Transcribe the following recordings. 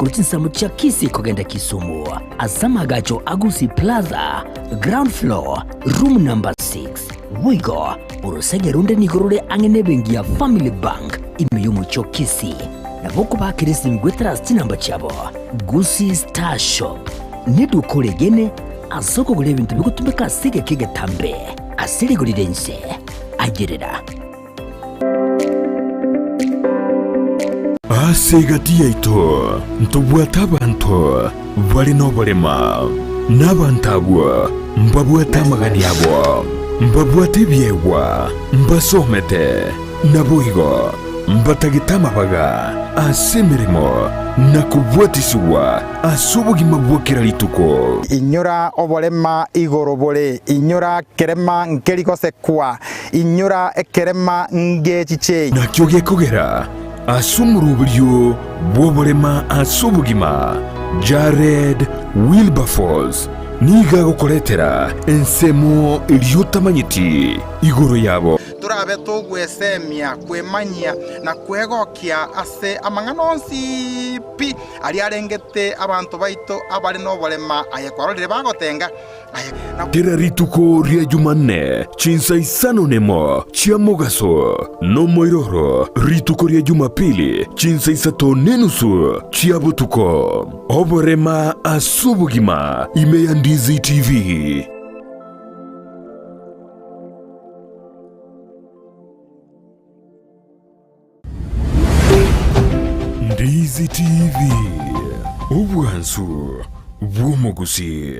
korwa chinsemo chia Kisii kogenda Kisumu, ase amaagacho a Gusii Plaza, ground floor, room number 6. Boigo, orosege ronde nigo rore ang'e nebenki ya Family Bank ime y'omochie o Kisii. Nabo okobaakera esimi goetera ase chinamba chiabo. Gusii Star Shop neduka oregene ase okogora ebinto bigotumeka ase egeka egetambe ase rigori ri'ense. Ayerera. Ase egati yaito ntobwate abanto bare noborema, na abanto abwo mbabwate amagani abo, mbabwate ebiegwa, mbasomete, naboigo mbatagete amabaga ase emeremo na kobwatisigwa ase obogima bwa kera rituko. Inyora oborema igoro bore, inyora kerema nkeri gosekwa, Inyora ekerema ngechiche. Nakio gekogera ase omoroberio bw'oborema ase obogima, Jared Wilberforce nigo agokoretera ensemo eria otamanyeti igoro yabo. Torabe togwesemia, kwemanyia, na kwegokia ase amang'ana onsi pi aria arengete abanto baito abare noborema aye kwarorire bagotenga. Kera rituko ria Jumanne chinsa isano nemo chia mogaso, nomoiroro rituko ria Jumapili chinsa isato nenusu chia botuko. Oborema ase obogima ime ya Ndizi TV. Ndizi TV, obwansu bw'omogusii.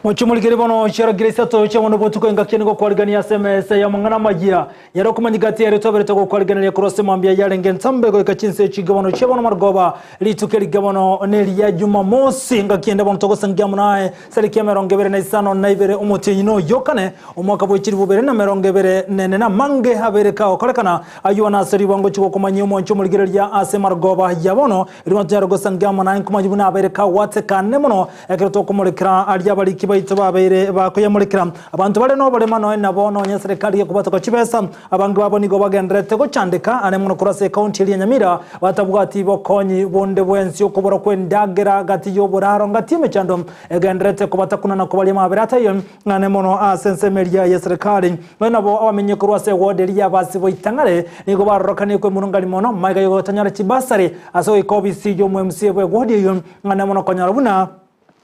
Mochumurikere bono chiarokire isato chia bono botuko engaki nigo kwarigania ase emesa y'amang'ana amayia yare okomanyika ati ere twaberete gokwarigeneria korwa ase mambia yarenge entambe goika chinsa echi bono chia bono marogoba rituko erige bono neria Jumamosi engaki ende bono togosangia amo naye tariki emerongo ebere na isano na ibere omotienyi noyo kane omwaka bwe chilifu ibere na emerongo ebere nene na amange abere kagokorekana ayio nase riba ngochia gokomanyia omwancho omorigereria ase marogoba ya bono Erio tonyare gosangia amo naye nkomanya buna abeire kagwatekane mono ekero tokomorekera aria abariki baito babeire bakoyamorekera. Abanto bare noborema nonya nabo nonya eserekari gekobatoka chibesa, abange babo nigo bagendererete gochandeka are mono korwa ase ecounty eria ya Nyamira batabwati bokonyi bonde bwensi okobora kw'endagera gati y'oboraro ngati emechando egendererete kobatakuna na kobaria amabera ataiyo ng'ane mono ase ensemo eria y'eserekari. Nonya nabo abamenyi korwa ase eward eria y'abasi boitang'are nigo barorokanie kwemurungania mono magega y'ogotanyora chibasari ase goika obisi y'omo-MCA bw'eward eyio ng'ane mono konyora buna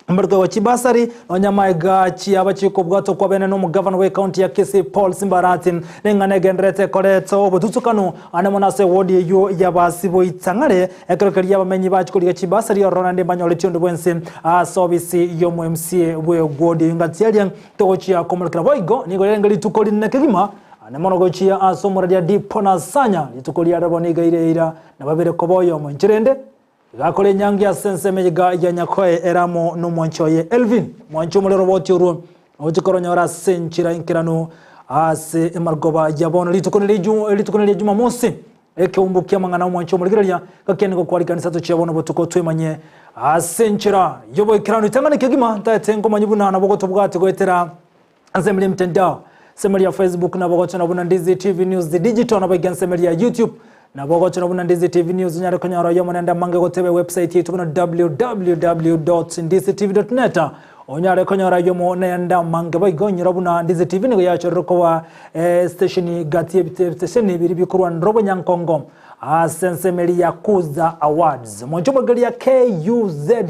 mbare koegwa chibasari nonya magega chiaba chikobwatwa kwabene n'omogavana bw'ecounty ya Kisii Paul Simbarati neng'ana egendererete ekoreta obotutukanu ane mono ase eward eyio y'abasi boitang'are ekero keria abamenyi bachia korigia chibasari ororo naende mbanyoreti onde bwensi ase obisi y'omo-MCA bw'eward eyio ngati aria Togochia komorekera boigo, nigo riarenge rituko rinene kegima, ane mono gochia ase omoraria Dipo na Sanya, rituko riare bono iga ire eira na babere koba oyomo. Inche rende, iga akore enyangi ase ensemo eyega ya Nyakoe ere amo nomwanchi oye Elvin, mwanchi omorero oboti orwo, ogochia koronyora ase enchera enkeranu ase emargoba ya bono. Rituko rituko neria Jumamosi, Ekeumbu ki'amang'ana omwancho omorigereria, gaki nigo kwarikanisa tochia bono botuko twemanye ase enchera y'oboikeranu ritang'ani kegima ntaete nkomanya buna nabo gotobwate goetera ase emeri y'emitandao ase emeri ya Facebook nabo gochora buna Ndizi TV News Digital nabo iga ase emeri ya YouTube nabo gochora buna Ndizi TV News onyare konyora oyomo naende amange goteba ewebsite yaito buna www.ndizitv.net Onyare konyora ayio naende amange boigo, inyora buna Ndizi TV nigo yachorire koba esitesheni gati y'ebitesheni biria bikorwanera obonyankongo ase ensemo eria ya Kuza Awards. Omonche omorigereria KUZA,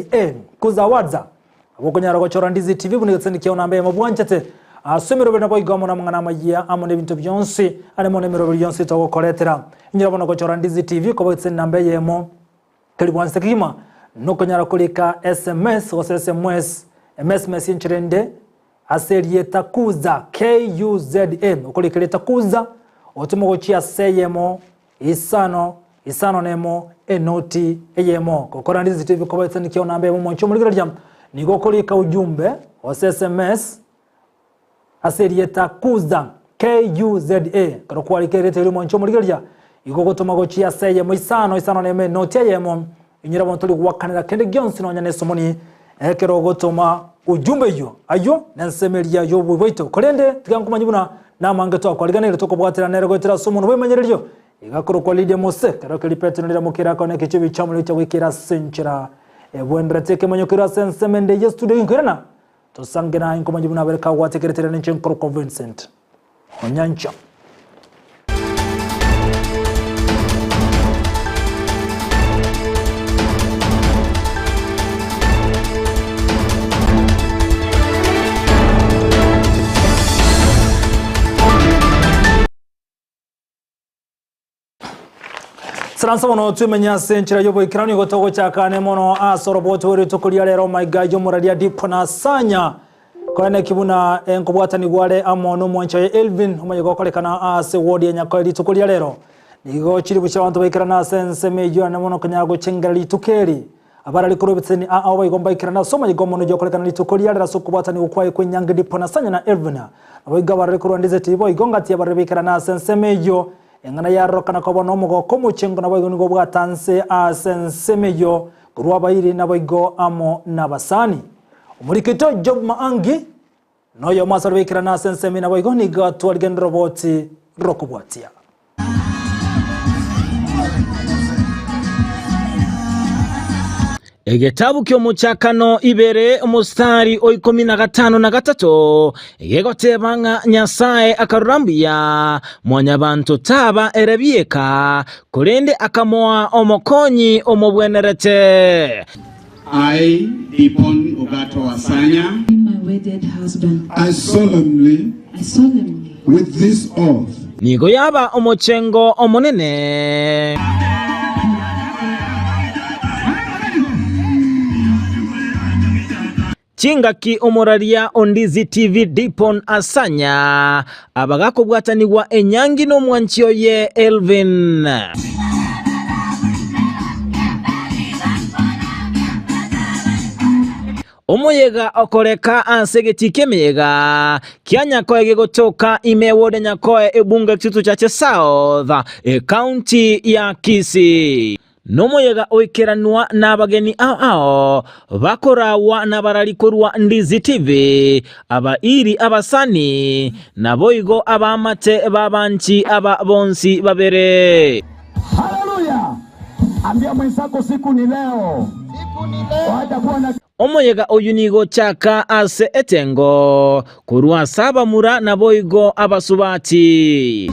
Kuza Awards, nabo okonyara gochora Ndizi TV buna egeteseni kiao namba eyemo bwanchete ase emeroberi naboigo amo namang'ana amayia amo nebinto bionsi aremo nemeroberi yonsi togokoretera. Inyora bono gochora Ndizi TV koba egeteseni namba eyemo. Teri bwanchete kegima. Nokonyara korika sms gose sms, emesmes enchera ende, ase erieta Kuza, KUZA, okorika erieta Kuza, otome gochia ase eyemo, isano, isano nemo, enoti eyemo. Gokora ndiziti bikobaetania kiao namba eyemo mwanche omorigereria, nigo okorika ujumbe gose sms, Ase erieta Kuza, KUZA, ekero kwarika erieta erio mwanche omorigereria, igo ogotoma gochia ase eyemo isano isano nemo enoti eyemo, inyora bono tori goakanera kende gionsi nonya nesomoni ekero ogotoma ujumbe eyio. Ayio nensemo eria y'obobe bwaito. Korende tiga nkomanye buna namange twakwariganeire tokobwatera nere goetera ase omonwa bw'emanyererio, iga akorokwa Lidia Mose, ekero keria Petero neriramokera akona ekechobi chiamorero chia goikera ase enchera ebwenderete ekemanyo kerwa ase ensemo ende y'estudio inkoirana Tosange naye nkomanye buna abere kagwatekeretere ninche nkorokwa Vincent Onyancha. Saransa bono twemenye ase enchera y'oboikeranu igo togochakane mono ase oroboti bwe rituko ria rero maiga y'omoraria Dipo na Sanya koeneki buna enkobwatanigwa are amo n'omwanchi oye Elvin omonye gokorekana ase ward ya Nyakoe rituko ria rero. Nigo chiribu chi'abanto baikerana ase ensemo eyio ane mono konyara gochengera rituko eri. Abarari korwa ebiseni aa ao boigo mbaikerane ase omoyega omonene oyokorekana rituko riarero ase okobwatanigwa kwaye kw'enyangi Dipo na Sanya na Elvin. Naboigo abarari korwa Ndizeti boigo ngati abarari baikerane ase ensemo eyio Eng'ana yarorokana koba nomogoko omochengo naboigo nigo bwatanse ase ensemo eyio korwa abairi naboigo amo nabasani. Omorikito Job Maangi noyomo ase baria baikerana ase ensemo eyio naboigo nigo atwarigenire roboti rokobwatia. Egetabu ki'Omochakano ibere omostari o ikomi na gatano na gatato gegoteba ng'a Nyasae akarora mbuya mwanyabanto taba ere bieka, korende akamoa omokonyi omobwenerete. I, Dipon Ogato Wasanya. Be my wedded husband. I solemnly, I solemnly. with this oath. Nigo yaba omochengo omonene. Chingaki omoraria o Ndizi TV Dipon Asanya abagakobwatanigwa enyangi nomwanchi oye Elvin. Omoyega okoreka ase egetii ki'emeyega kia Nyakoe gegotoka ime eward ya Nyakoe ebunge Kitutu Chache South, ekaunti ya Kisii. Nomoyega oikeranwa nabageni ao ao bakoragwa nabarari korwa Ndizi TV, abairi abasani, naboigo abaamate b'abanchi aba bonsi babere. Haleluya! Ambia mwenzako siku ni leo. Wacha kuwa na Omoyega oyio nigo ochaka ase etengo korwa ase abamura naboigo abasubati.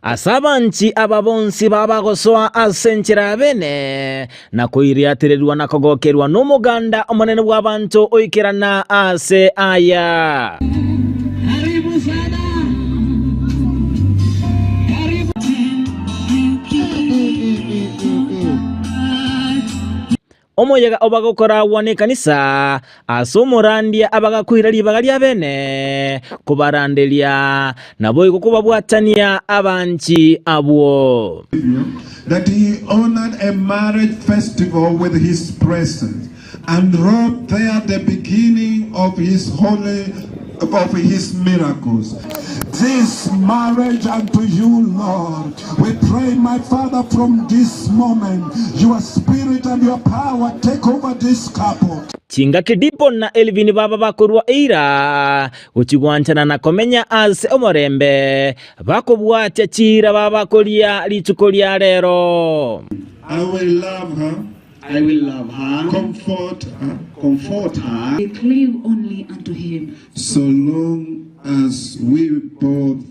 Ase abanchi aba bonsi babagosoa ase enchera ya bene, na koiriatererwa na kogokerwa nomoganda omonene bw'abanto oikerana aase aya. Omoyega obagokoragwa nekanisa ase omorandia abagakoira ribaga ria bene kobaranderia, naboigo kobabwatania abanchi abwo. That he honored a marriage festival with his presence, and wrought there the beginning of his holy of his miracles. This marriage unto you, Lord. We pray, my Father, from this moment, your spirit and your power take over this couple. Chingaki Dibon na Elvin baba bakorua eira gochia gwanchana na komenya ase omorembe, bakobwatia chiira babakoria rituko ria rero. I will love her. I will love her, comfort her, comfort her, We cleave only unto him. So long as we both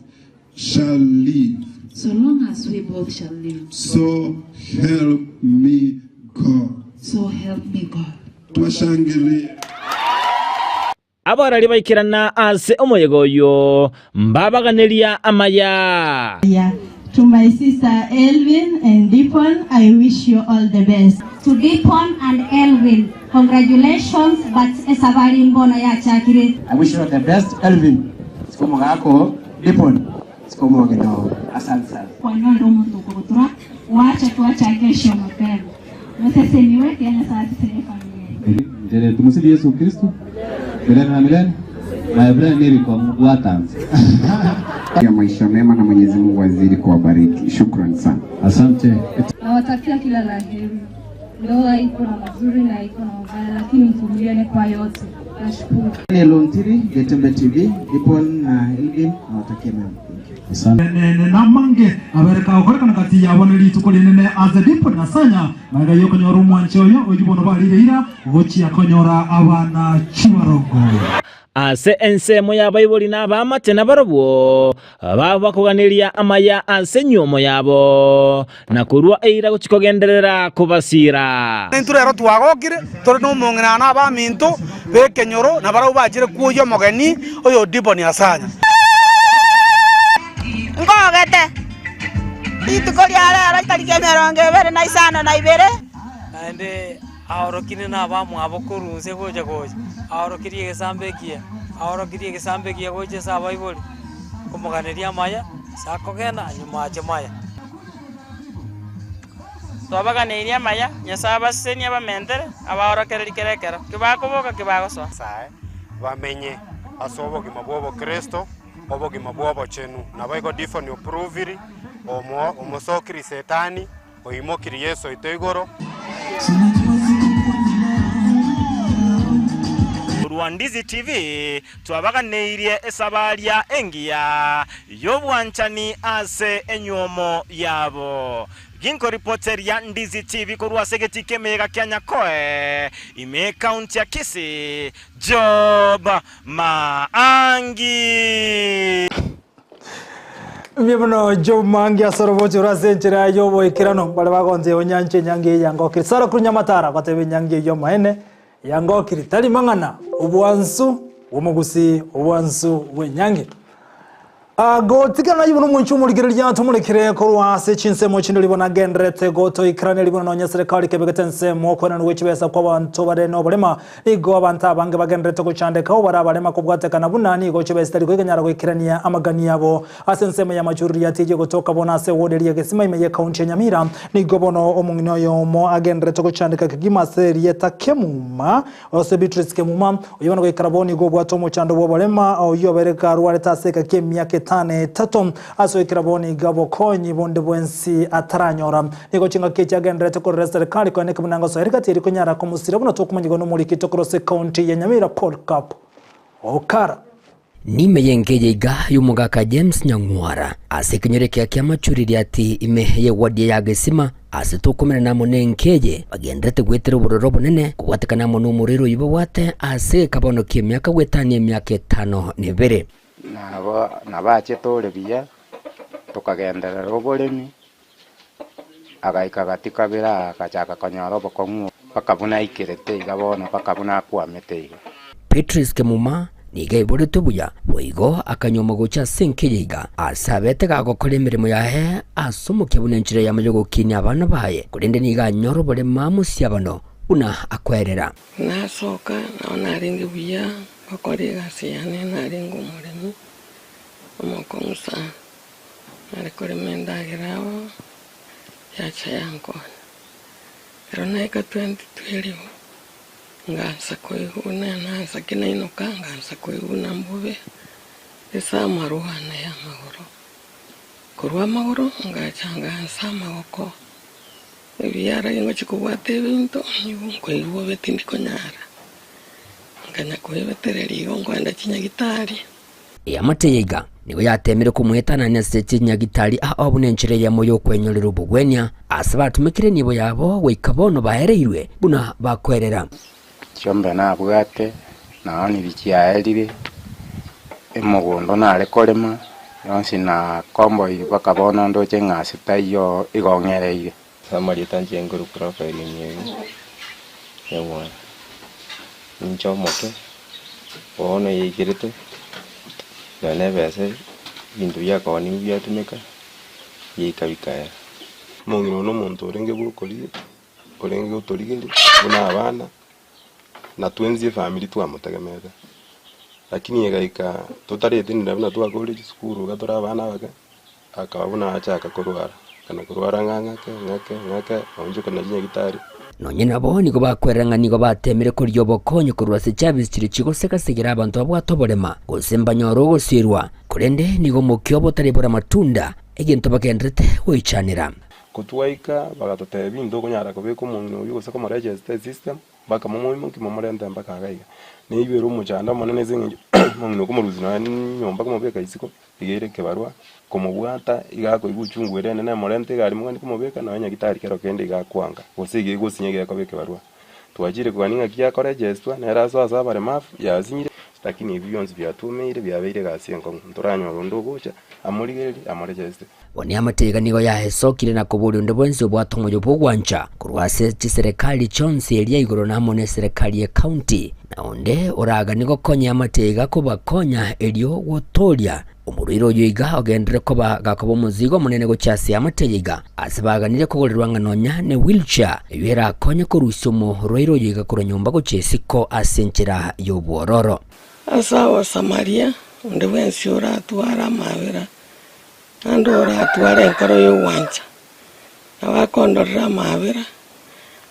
shall live. So long as we both shall live. So help me God. So help me God. Twashangilie. Abarari baikerana ase omoyega oyio, mbabaganeria amaya. To my sister Elvin and Dipon, I wish you all the best. To Dipon and Elvin, congratulations but esabari mbono yachakire. I wish you all the best Elvin. Siko omogaka Dipon. Siko omogeni oo. Asante sana. Kwanyorire omonto okogotura, gwacha twachake esio mapema. Moseseniwe, tiga Nyasae asesenie efamiri yaino. Njere tumusifu Yesu Kristo milele na milele. My brother Mary kwa Mugwatanzi. ya maisha mema na Mwenyezi Mungu azidi kuwabariki. Shukran sana. Asante. Nawatakia kila la heri. Ndoa iko na mazuri na iko na mabaya, lakini mvumiliane kwa yote. Nashukuru. Daniel Ontiri, Getembe TV, Dipon na Elgin, nawatakia mema. Nene namange abereka okorekana kati yabo ne rituko rinene ase Dipon na Sanya maega yokonyora omwancho oyo oyio bono barire ira gochia konyora abana chibarongo. Ase ensemo y'abaibori na abaamate nabarabwo babakoganeria amaya ase enyuomo yabo, na korua eira gochia kogenderera kobasiira. Intwe rero twagokire, tore nomong'ina na abaminto b'ekenyoro, na barabwo bachire kwoyia omogeni oyo Diboni Asanya. Nkogete rituko ria rero chitariki 22. Naende aorokirie nabamwabo korwa inse gocha gocha, aorokirie egesambo ekiya, aorokirie egesambo ekiya gocha ase abaibori, komoganeria amaya, ase akogenda nyuma ache maya. Twabaganeirie amaya, Nyasae abasesenie abamentere, abaorokererie kera ekero, ki bakoboka, ki bagosoa. Nyasae bamenye ase obogima bw'obokristo, obogima bw'obochenu. Naboigo Difoni opruviri, omo omosokiri Setani, Oimokirie Yeso oito igoro. Korwa Ndizi TV twabaganeirie esabaria engiya y'obwanchani ase enyuomo yabo. Ginkoripoteria Ndizi TV korwa ase egetii ki'emeyega kia Nyakoe, ime ekaunti ya Kisii, Job Maangi. Mbuya mono Job Maangi ase orobochi ore ase enchera y'oboikeranu baria bagoncha onyancha enyangi eye yangokire. Sarah korwa Nyamatara agoteba enyangi eyio amaene yangokire tari mang'ana obwansu bw'omogusii obwansu bw'enyangi. Ah, gotigana naye buna omwanchi omorigereria tomorekere korwa ase chinsemo chinde ribono agendererete gotoikerania ribono nonya serikali kebegete ensemo okoenanwa gwe chibesa kw'abanto bare noborema Nigo abanto abange bagendererete gochandeka obare abarema kobwatekana buna nigo chibesa chitari goikanyara goikerania amagani abo. Ase ensemo y'amachururi atirie gotoka bono ase ewodi eria Gesima ime y'ekaunti ya Nyamira, nigo bono omong'ina oyomo agendererete gochandeka kegima ase erieta Kemuma, gose Beatrice Kemuma, oyio bono goikera bono nigo obwate omochando bw'oborema oyio obeire karwarete ase egeka ki'emiaka etano etato ase goikera bono iga bokonyi bonde bwensi ataranyora. Nigo chingaki echi agendererete korera eserekari koeneka buna ngosoa ere gati eri konyara komosira buna tokomanyigwa nomoriki tokorwa ase ekaunti ya Nyamira Paul Cup Okara. Nime y'engeyo iga y'omogaka James Nyang'wara ase ekenyoro ekiya kia Machuririati ime y'ewadi ya Gesima ase tokomerana amo nenkeye bagendererete goetera obororo obonene kobwatekana amo nomorwaire oyio babwate ase egekabono ki'emiaka goetania emiaka etano na ebere. Nabo nabachete ore buya, tokagenderera oboremi, Agaika gati kabere aa, agachaka konyora obokong'u mpaka buna aikerete iga bono, mpaka buna akwamete iga. Beatrice Kemuma nigo aiboretwe buya, boigo akanyuomwa gocha ase enka eye iga, ase abete gagokora emeremo yaye ase omokia buna enchera eyemo y'ogokinia abana baye, korende nigo anyora oborema mosiabano buna akoerera. Nasoka, nao narenge buya gokora egasi yane, narenge omoremi omokong'u sana. Nare korema endagera abo, yacha yankonya. Ekero naika 2012, ngansa koiguna nansa ki nainoka ngansa koiguna mbobe, ase amarwa ane ya amagoro. Korwa amagoro ngacha ngansa amagoko, ebiara ngochia kobwata ebinto, nigo nkoigwa bobe tindi konyara. Nkanya koebetereria igo nkoenda chinyagitari. Eamate eye iga nigo yateemire komoetanania ase chinyagitari ao buna enchera eyemo y'okwenyorera obogwenia, ase batumekire enibo yabo goika bono baereirwe buna bakoerera. Chiombe nabwate, naoniri chiaerire, emogondo nare korema, yonsi nakomboire mpaka bono ndoche ng'a ase taiyo igo ng'ereire. Ase amarieta anche nkorokwa Rafael Emieri, Nyang'wara. Ninche omoke, bono yaikerete, nonya na ebesa ebinto biakooniwa biatumeka, biaika bikaera. Omong'ina oyo nomonto orenge bwokoria, orenge gotorigeria buna abana, na twensi efamiri twamotegemerete. Lakini egaika totaretenena buna twakorire chisukuru iga tore abana abake, akaba buna achaka korwara, kana korwara ng'a ng'ake ng'ake ng'ake aonchoka na chinyagitari. Nonye nabo nigo bakwerera ng'a nigo bateemire korigia obokonyi korwa ase chiabisi chiria chigosegasegera abanto babwate oborema, gose mbanyore ogosirwa, korende nigo omokia obo otaribora amatunda, egento bagendererete goichanera. Kotwaika bagatotebia intokonyara kobeka omong'ina oyio gose komoregesta esystem, mpaka momoimokie momorente mpaka iga iga. Neywo ere omochando omonene ase eng'encho omong'ina okomorusia nonya nyomba komobeka isiko, iga ere ekebarua, komobwata iga akoigwa uchungu ere enene emorente egari mogani komobeka nonya nyagitari kero kende iga akwanga, gose iga egosinya iga ekoba ekebarua. Twachire kogania ng'aki yakoregestwa, nere asoe ase abaremafu, yasinyire, lakini ebi bionsi biatumeire biabeire egasi enkong'u, ntoranyora onde ogocha amorigererie amoregeste. Bono amatega nigo yaesokire na koboria onde bwensi obwate omoyo bw'ogwancha korwa ase chiserekari chionsi eria igoro na amo neserekari y'ecounty, na onde oraganie gokonya amatega kobakonya erio gotooria omorwaire oyo iga ogenderere koba gakoba omozigo omonene gochia ase amatega iga ase baganire kogorerwa ng'a nonya ne wheelchair eyio erakonye korusia omorwaire oyo iga korwa nyomba gochia isiko ase enchera y'obwororo. Ase Abasamaria, onde bwensi oratware amabera Naende oratware enkoro y'ogwancha, nabo akondorera amaabera,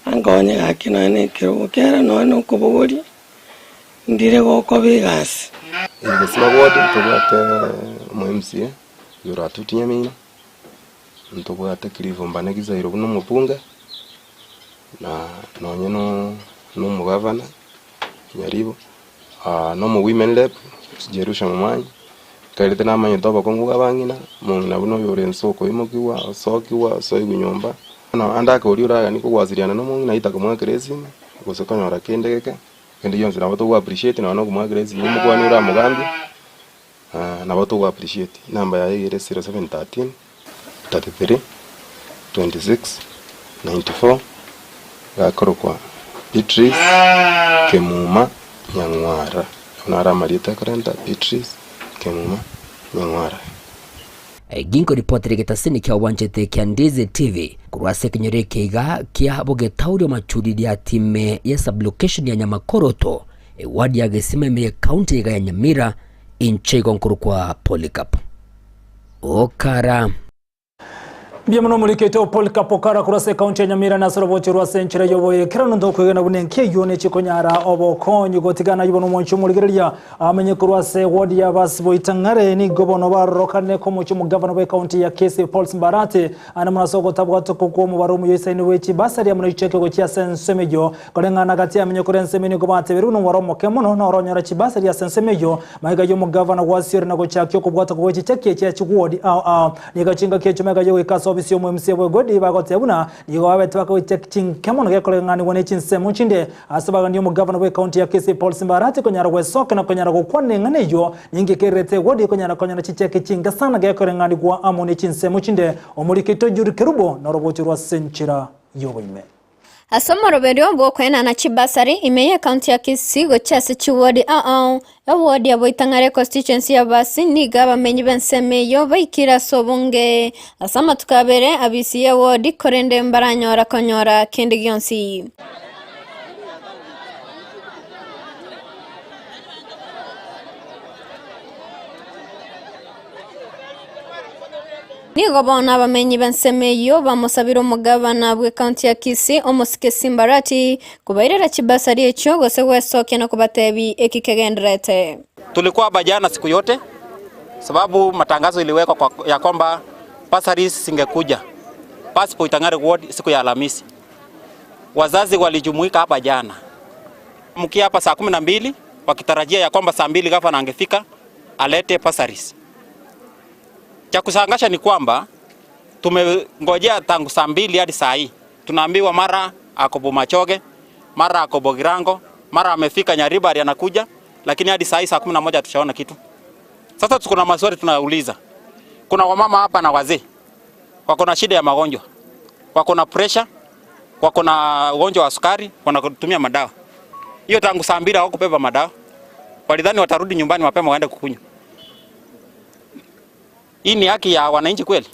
ankonye gaki nonya na ekerogo kere nonya na okobogoria, ndire gokoba egasi. Egesima ward ntobwate omo MCA oyio oratuti Nyamira, ntobwate Cliff Mbane Gisairo buna omobunge, na nonye no na omogavana Nyaribo, na omo women rep Jerusha Momanyi. Nkairete namanyete obokong'u bwa abang'ina, omong'ina buna oyo ore inse okoimokigwa, osokigwa, osoigwa nyomba. Bono ande ake oria oraganie kogwasiriana na omong'ina aye takomoakera esimi, gose konyora kende geke, kende gionsi nabo togo appreciate nonya na okomoakera esimi omokwanie oramogambie, nabo togo appreciate. Enamba yaye iga ere 0713 33 26 94, gakorokwa Beatrice Kemuma Nyang'wara. Abwo naro amarieta akorenta Beatrice Kemuma Nyang'wara. Ginko ripoti rigetasini kia obwanchete kia Ndizi TV korwa ase ekenyoro eke iga kia Bogetauri omachuri ria time ye sublocation ya Nyamakoroto eward ya Gesima ime ye county iga ya Nyamira inche igo nkorokwa Polycarp Okara. Mbuya mono omorikete o Polycarp Okara korwa ase ekaunti ya Nyamira nase oroboche rwa ase enchera y'oboyekeranu ntokwegena buna enki eyio nechikonyara obokonyi gotigana ayio bono omwanchi omorigereria amenye korwa ase ward ya Basiboitang'are nigo bono barorokane komochia omogavana bw'ekaunti ya Kisii Paul Mbarati ande mono ase ogotabwatokwa kw'omobaro omuya oisaine bwe chibasari amo ne chicheke gochia ase ensemo eyio koreng'ana gati amenye korwa ensemo eyio nigo batebirie buna omobaro omoke mono noronyora chibasari ase ensemo eyio Magega y'omogavana gwasiore na gochakia okobwatwa gwe chicheki echia chigwodi ao ao. Nigo chingaki echio magega y'ogoika ase ofisi y'omoMCA bw'egwodi bagoteba buna nigo babete bakoa chicheki chinke mono gekoreng'anigwa ne chinsemo chinde ase bagani y'omogavana bw'ecounty ya Kisii Paul Simbarati konyara gwesoka na konyara gokwana eng'ana eyio ninki ekererete egwodi ekonyara konyora chicheki chinke sana gekoreng'anigwa amo ne chinsemo chinde. Omorikito Jude Kerubo norobocho rwa senchera y'oboime. Ase omoroberio bw'okoenana chibasari ime y'ecounty ya Kisii gochia ase chiwodi ao ao, ewodi ya Boitang'are constituency ya Basi nigo abamenyi b'ensemo eyio baikire ase obonge ase amatuko abere abisi y'ewodi korende mbaranyora konyora kende gionsi. Nigo bono abamenyi b'ensemo eyio bamosabire omogabana bw'ecounty ya Kisii, omosike Simbarati, kobairera chibasari echio gose gwesokia na kobatebi eki kegendererete. Tulikuwa hapa jana siku yote sababu matangazo iliwekwa kwa, ya kwamba bursaries zingekuja Passport Itang'are Ward siku ya Alhamisi. Wazazi walijumuika hapa jana mkia hapa saa 12 wakitarajia ya kwamba saa mbili gavana angefika alete bursaries. Cha kusangasha ni kwamba tumengojea tangu saa mbili hadi saa hii, tunaambiwa mara ako Bomachoge, mara ako Bogirango, mara amefika Nyaribari anakuja, lakini hadi saa hii saa 11 tushaona kitu. Sasa tuko na maswali tunauliza. Kuna wamama hapa na wazee wako na shida ya magonjwa, wako na pressure. Wako na ugonjwa wa sukari, wanatumia madawa. Hiyo tangu saa mbili hawakubeba madawa, walidhani watarudi nyumbani mapema waende kukunywa. Hii ni haki ya wananchi kweli?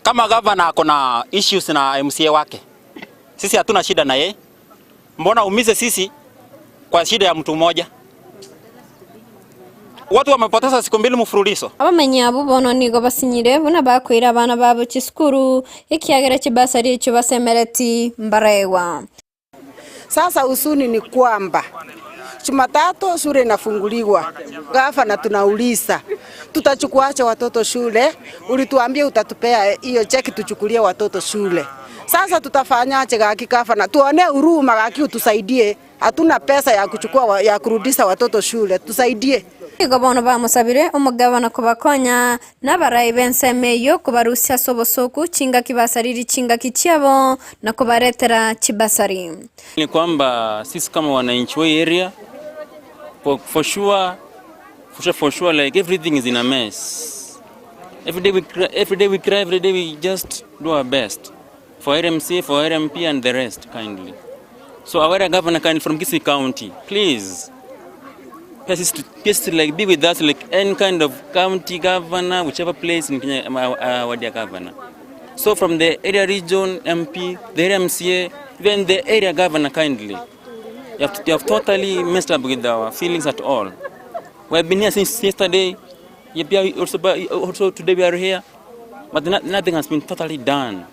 Kama gavana ako na issues na MCA wake, sisi hatuna shida na yeye. Mbona umize sisi kwa shida ya mtu mmoja? Watu wamepoteza siku mbili mfululizo. Abamenyi abwo bono nigo basinyire buna bakoira abana babo chisukuru, ekiagera chibasari echio basemereti mbaregwa. Sasa husuni ni kwamba Jumatatu shule inafunguliwa, gavana tunauliza tutachukuaje watoto shule? Ulituambia utatupea hiyo cheki tuchukulie watoto shule. Sasa tutafanyaje gaki gavana? Tuone huruma gaki, utusaidie. Hatuna pesa ya kuchukua ya kurudisha watoto shule, tusaidie. Nigo bono bamosabire omogabana kobakonya na abarai b'ensemo eyio kobarusia ase obosoku chingaki basariri chingaki chiabo na kobaretera chibasari. Ni kwamba sisi kama wananchi wa hii area for, for sure, for sure, for sure like everything is in a mess. Every day we cry, every day we cry, every day we just do our best for RMC, for RMP and the rest kindly. So our area governor kindly from Kisii County, please please to, please to like be with us like any kind of county governor, whichever place in Kenya, our dear governor. So from the area region MP, the area MCA, even the area governor kindly. You have, you have totally messed up with our feelings at all. We have been here since yesterday. Yeah, also, also today we are here, but nothing has been totally done.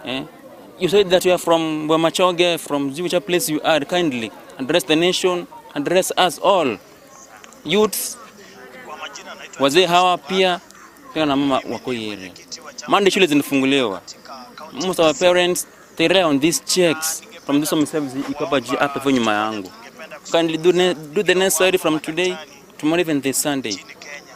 Eh? You said that you are from Bomachoge, from whichever place you are, kindly address the nation, address us all. Youths, wazee hawa pia pia na mama wako hii area. Monday shule zinafunguliwa. Most of our parents they rely on these checks from this home service iko hapa ji- hapa hivyo nyuma yangu. Kindly do, ne do the necessary from today, tomorrow even this Sunday.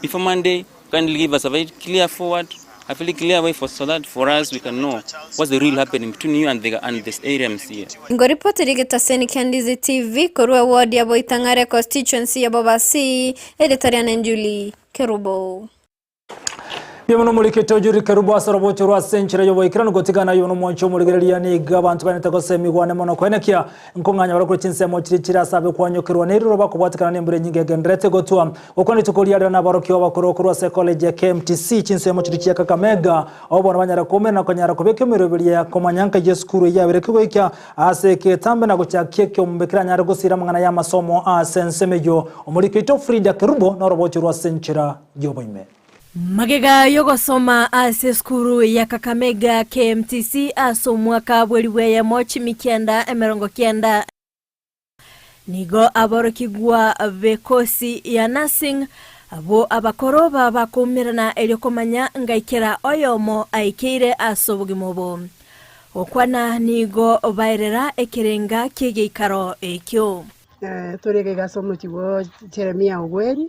Before Monday, kindly give us a very clear forward, a very clear way for so that for us we can know what's the real happening between you and the and this area MCA. Ngoripoti rigetaseni kia Ndizi TV korwa eward ya Boitang'are constituency ya Bobasi, erieta riane Julie Kerubo. Mbuya mono omorikete ojuri Kerubo ase orobocho rwa ase enchera y'oboikeranu gotigana aye nomwanchi omorigereria nigo abanto baenete gosemigwa ane mono koenekia nkong'anya barakore chinsemo chiria chire ase abe kwanyokerwa neriroba kobwatekana nembura enyinge egendererete gotwa gokwana rituko ria rero nabarokigwa abakoro korwa ase ecollege ya KMTC chinsemo chiria chia Kakamega abwo bono banyare koumera na konyara kobeka emeroberio ya komanya nka y'esukuru eyio yaberekwe goika ase eketambe na gochakia ekeombe keranyare gosira amang'ana y'amasomo ase ensemo eyio omorikete Frida Kerubo norobocho rwa ase enchera y'oboime. Magega y'ogosoma ase esukuru ya Kakamega KMTC ase omwaka bw'elifu eyemo chimikianda emerongo kianda, nigo aborokigwa b'ekosi ya nursing abwo abakoro baba bakoumerana erio komanya ngai kera oyomo aikeire ase obogima obo. Gokwana nigo baerera ekerenga ki'egeikaro ekio. Tore iga ase omochie bwa Jeremia Ogweri,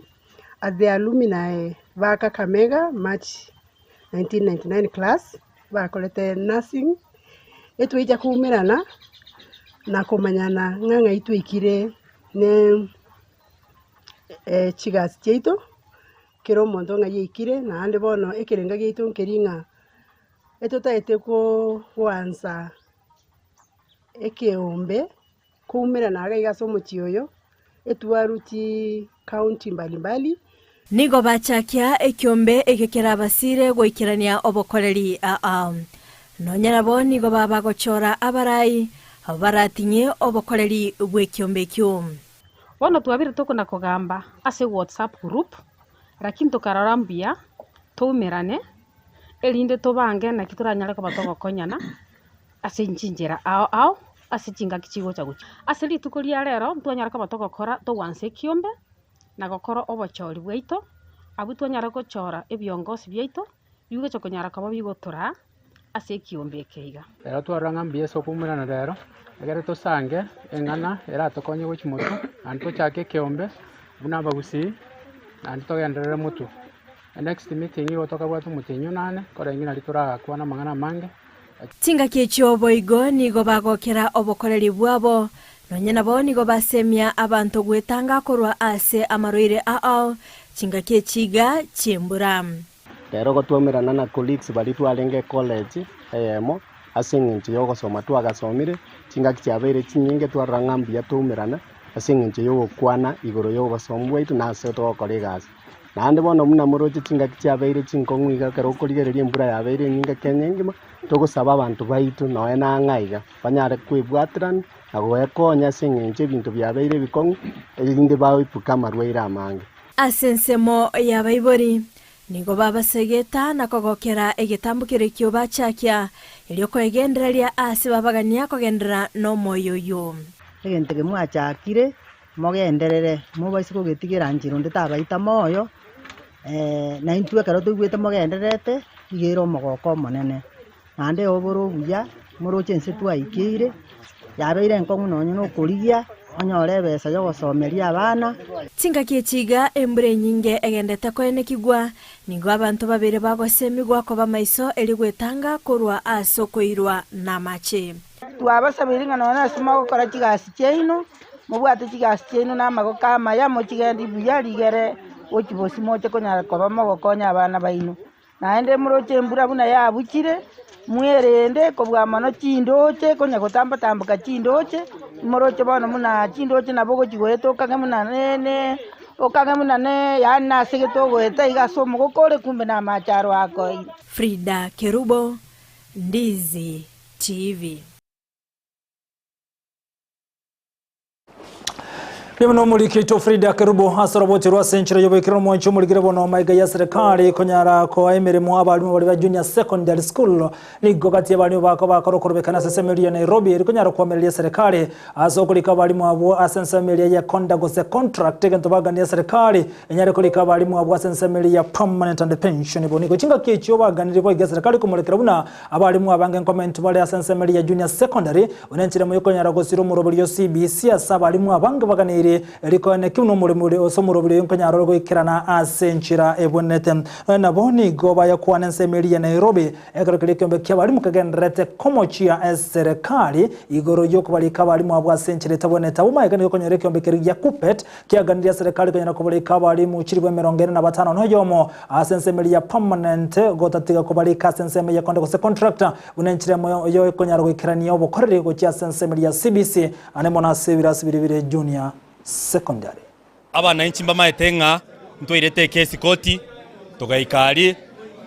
At the alumni ba Kakamega March 1999 class bakorete nursing, etwaicha koumerana na komanyana ng'a ng'ai twaikire ne chigasi chiaito, kera omonto ng'ai aikire naende bono ekerengo giaito nkeri ng'a etotaete koansa ekeombe. Koumerana iga iga ase omochie oyo, etwaru chicounty mbalimbali. Nigo bachakia ekiombe eke kerabasire goikerania obokoreri aa. Nonya nabo nigo baba bagochora abarai barating'ie obokoreri bw'ekiombe ekio. Bono twabire tokona kogamba ase WhatsApp group, lakini tokarora mbuya toumerane, erinde tobange naki toranyare koba togokonyana. Ase chinchera ao ao ase chingaki chigocha gochia. Ase rituko ria rero ntwanyara koba togokora togwansa ekiombe na gokora obochori bwaito, abwo twanyara gochora ebiongosi biaito bigocha konyara koba bigotoraa ase ekiombe eke iga. Ero twarora ng'a mbuya ase okoumerana rero, ekero tosange eng'ana eratokonye gochia motwe, naende tochake ekeombe buna abagusii, naende togenderere motwe. Enext meeting igo tokabwate omotienyi onane, koreng'ana naria torakwane amang'ana amange. Chingaki echio boigo nigo bagokera obokoreri bwabo, nonya nabo nigo basemia abanto gwetanga korwa ase amarwaire ao, chingaki echi iga chi'embura. Rero gotwaumerana na colleagues baria twarenge college eyemo. Ase eng'encho y'ogosoma twagasomire, chingaki chiabeire chinyinge twarora ng'a mbuya toumerana ase eng'encho y'ogokwana igoro y'obosomi bwaito na ase togokora egasi. Naende bono buna moroche chingaki chiabeire chinkong'u iga ekero okorigereria embura yabeire enyinge Kenya engima, togosaba abanto baito nonya na ang'e aiga, banyare kwebwaterania na goekonya ase eng'encho ebinto biabeire ebikong'u, erinde baepuke amarwaire amange. Ase ensemo y'abaibori, Nigo babasegeta na kogokera egetambo keria bachakia, erio koegendereria aase babagania kogenderera nomoyo oyio. Egento eke mwachakire, mogenderere, mobaise kogetigera nchera onde tabaita moyo, na intwe ekero toigwete mogendererete, iga ere omogoko omonene. Naende obore obuya, moroche ense twaikeire, yabeire enkong'u nonye nokorigia, onyore ebesa yogosomeria abana. Chingaki echi iga embura enyinge egendete koenekigwa, nigo abanto babere bagosemigwa koba maiso erio gwetanga korwa ase okoirwa namache. Twabasabeire ng'a nonya ase mogokora chigasi chiaino, mobwate chigasi chiaino na amagoko amaya, mochigendi buya rigere gochia bosio moche konyara koba mogokonya abana baino. Naende moroche embura buna yabuchire, mwerende kobua mono chindooche, konya gotamba-tamboka chindooche, moroche bono buna chindooche nabo ogochi goeta okage buna ne okage buna ne yaani nase gete ogoeta iga ase omogoko ore kumbe na amache aro akoeire. Frida Kerubo, Ndizi TV. Mbuya mono omoriki oito Frida Kerubo ase oroboti rwa ase enchera y'oboikeranu omwanchi omorikire bono maiga ya serikali konyara koa emeremo abalimu baria ba Junior Secondary School nigo gati y'abalimu bako bakora okorobekana ase ensemo eria ya Nairobi eri konyara koamereria serikali ase okorika abalimu abwo ase ensemo eria ya konda gose contract egento bagania serikali enyare korika abalimu abwo ase ensemo eria ya permanent and pensionable nigo chingaki echio baganirie boigo eserikali komorekera buna Abalimu abange nkomentwa bare ase ensemo eria ya Junior Secondary, buna enchera emo yokonyara gosira omoroberio o CBC ase abalimu abange baganeiri rikoeneki buna omoremo ore ase omoroberio oyo nkonyara ore goikerana ase enchera ebwenerete. Nonya nabo nigo bayakwana ensemo eria ya Nairobi ekero keria ekeombe ki'abalimu kegendererete komochia eserekari igoro yokobarika abalimu abwo ase enchera etabwenerete. Abwo magega nigo okonyora ekeombe keria gia KUPPET kiaganirie eserekari konyara kobarika abalimu chilifu 45 na oyomo Ase ensemo eria ya permanent, gotatiga kobarika ase ensemo ya konde gose contract, buna enchera emo yoikonyara goikerania obokoreri gochia ase ensemo eria ya CBC, ande mono ase ebirasi biria bire junior secondary. Abananchi mbamaete ng'a ntwairete ekesi koti, togaika aria,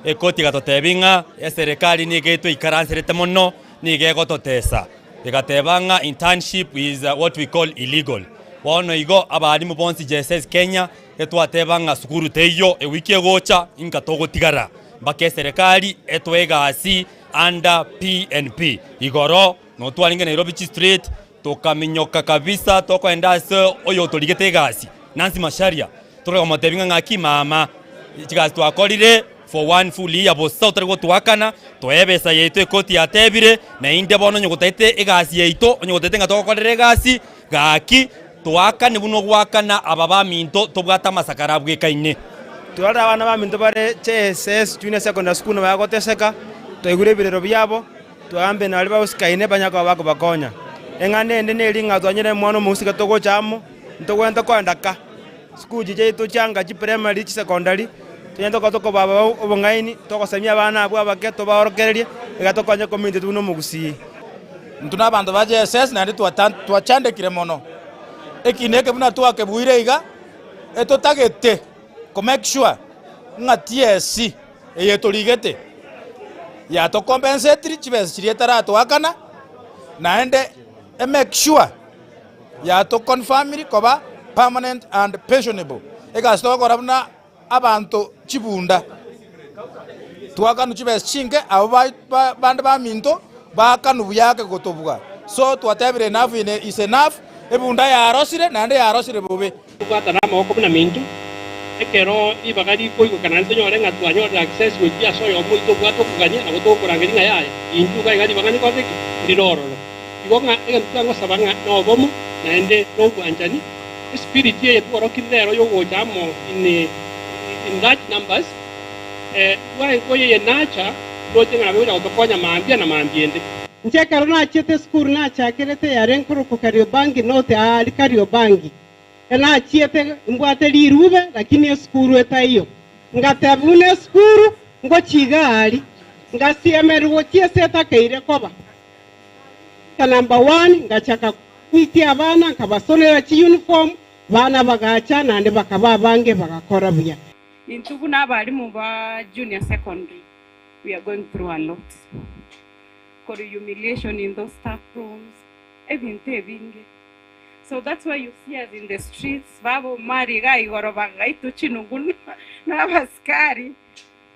ekoti egatotebia ng'a eserekari nigo etwaikaranserete mono, nigo egototesa. Egateba ng'a internship is what we call illegal. Bono igo abalimu bonsi JSS Kenya, Etwateba ng'a sukuru teiyo ewiki egocha inka togotigara mpaka eserekari etoe egasi under PNP. Igoro notwarenge Nairobi Street tokaminyoka kabisa tokoenda ase oyotorigete egasi Nancy Macharia tokamotebia ng'a ng'aki mama chigasi twakorire for one full year bosa otari gotoakana toe ebesa yaito ekoti yatebire naende bono onye gotagete egasi yaito onye gotagete ng'a togokorera egasi Gaki, toakane buna ogoakana aba baminto tobwate amasakara abwekaine. Torore abana baminto bare JSS, Junior Secondary School, nabo bagoteseka, twaigure ebirero biabo, twagambe na baria bagosikaine banyare koba bakobakonya. Eng'ana ende neri ng'a twanyora omwana omosike togocha amo, ntogwenerete koenda ka, sukuru chiria chiaito chianga chiprimary, chisecondary, tonyare koba tokobaba obong'aini, togosemia abana abwo abake tobaorokererie, iga tokonye community yaito buna omogusii. Intwe nabanto ba JSS naende twachandekire mono. Ekina eke buna twakebuire iga, etotagete ko make sure ng'a TSC eye torigete yatocompensatiri chibesa chiria etaratoakana, naende e make sure yatoconfirmiri koba permanent and pensionable. Egasi togokora buna abanto chibunda, twakanwa chibesa chinke, abwo bande baminto baakanwa buya ake gotobua. So twatebire enough is enough, ebunda yarosire naende yarosire bobe. Tobwatane amaboko buna minto, ekero ribaga rikoigwekana naende tonyore ng'a twanyorire access goikia ase oyomo oito obwate okogania, nabo togokorangeria ng'a yaya, intwe iga iga ribaga nigo rire ki? Rire ororo. Igo ng'a egento twangosaba ng'a nobomo naende nobwanchani, Espiriti eye tworokire rero y'ogocha amo in in large numbers, eh, twaye koyeyenacha ndoche ng'a nabo egocha gotokonya mambia na mambia ende. Inche ekero nachiete esukuru nachakerete yare nkorokwa Kariobangi North aa Kariobangi. Enachiete mbwate rirube lakini esukuru etaiyo. Ngateba buna esukuru ngochia iga aria. Ngasiemerwa gochia ase etakeire koba. Ka number one, ngachaka komitia abana, nkabasonera chiuniform, bana bagacha naende bakaba abange bagakora buya. Intwe buna abalimu ba junior secondary we are going through a lot. Kori humiliation in those staff rooms, ebinto ebinge. So that's why you see us in the streets, baba omari iga igoro bagaitwa chinungu na abasikari,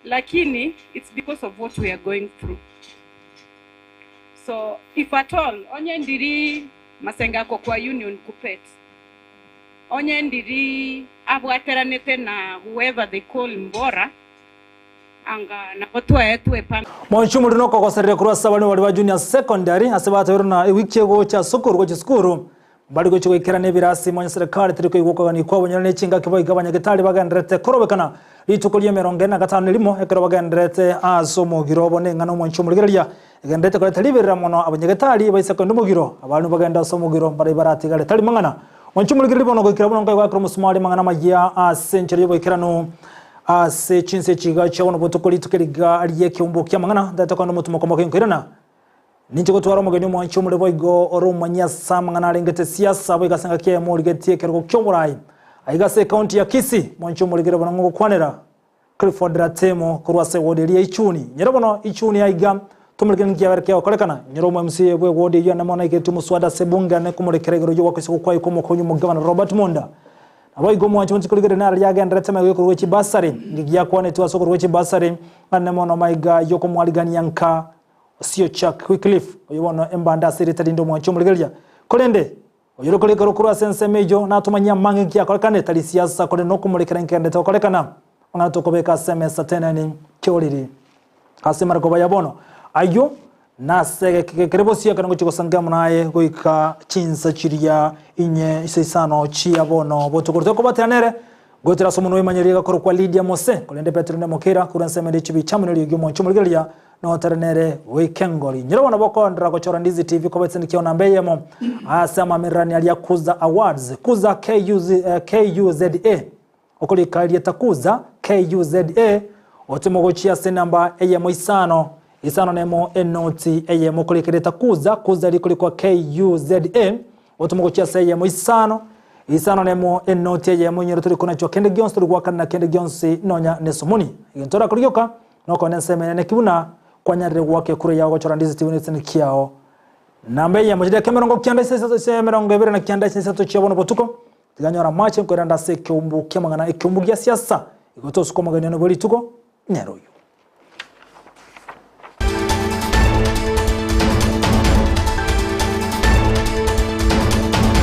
lakini it's because of what we are going through. So if at all, onye ndiri masengako kwa union kupet, onye ndiri abwateranete na whoever they call Mbora, anga nabo twaetwe pa Monchi omorero nokogoserera korwa ase abana baria ba junior secondary ase bateberwe na ewiki egocha ase okorwa chisukuru mbari gochia goikerana ebirasi monye serikali teri koigwa okogania kwabo nyore ne chingaki boigo abanyagetari bagendererete korobekana rituko ria emerongo ene na gatano na erimo ekero bagendererete ase omogiro obo neng'ana omonchi omorigereria egendererete koreta riberera mono abanyagetari baise kogenda omogiro abarimu bagende ase omogiro mbaria baratigare tari mang'ana Mwanche omorigereria bono goikera buna nkoigwakera omosumari amang'ana amayia ase enchera y'oboikeranu ase chinse echi iga chia bono botuko rituko eriga ri'ekeumbu ki'amang'ana ntagete kogenda omotumo komoke nkoirana. Ninche gotwara omogeni omwanche omore boigo ore omomanyi ase amang'ana arengete siasa boigo ase engaki eyemo origetie ekerogo ki'oborai aiga ase ecounty ya Kisii. Mwanche omorigereria bono ng'ogokwanera Clifford Ratemo korwa ase ewodi eria ya Ichuni. Nyora bono Ichuni aiga tomorekere ninki kiabere kegokorekana. Nyora omo MCA bwe ewodi eyio ane mono aigetie omoswada ase ebunge ane komorekera igoro y'ogoakisia gokwaye kw'omokonyi omogabana Robert Monda. Naboigo omwanchi bonsi korigereria naro riagendererete magega y'okorua chibasari. Inki giakwanetwe ase okorua chibasari ane mono maiga y'okomwarigania nka Osio Chuck Wycliffe oyo bono embande ase erieta rinde omwanchi omorigereria. Korende Oyore korekerwa korwa ase ensemo eyio natomanyie amang'e inki akorekane, tari siasa, korende nokomorekera inkegenderete gokorekana. Amang'ana tokobeka ase emesa teneni kioriri ase amarogoba ya bono. Ayio nase egekige kere bosio ekero ngochia gosangia amo naye goika chinsa chiria inye ise isano chia bono botuko. Tokobatera nere goetera ase omonwa oimanyereria gakorokwa Lidia Mose, korende Petero nemokera korwa ensemo ende chibi chiamo neriogi omwancho omorigereria Notere nere goika engori. Nyora bono bokondera gochora Ndizi TV koba esende kiao namba eyemo ase amamererani aria Kuza Awards. Kuza KUZ, eh, KUZA. Okorika erieta Kuza KUZA otime gochia ase enamba eyemo isano isano nemo enoti eyemo okorika erieta Kuza Kuza rikorikwa KUZA otime gochia ase eyemo isano isano nemo enoti eyemo inyore tori konachwa kende gionsi tori goakanera kende gionsi nonya nesomoni egento orakore gioka Nokone ensemo enene ki buna kwanyarire goaka ekura yao gochora Ndizi TV negeseni kiao. Namba eyemo chidakika emerongo kianda ase isato ase emerongo ebere na kianda ase isato chia bono botuko, tiga nyore amache nkoirande ase ekeumbu ki'amang'ana ekeumbu gia siasa, igo tosuka omogeni one bwe rituko nere oyio.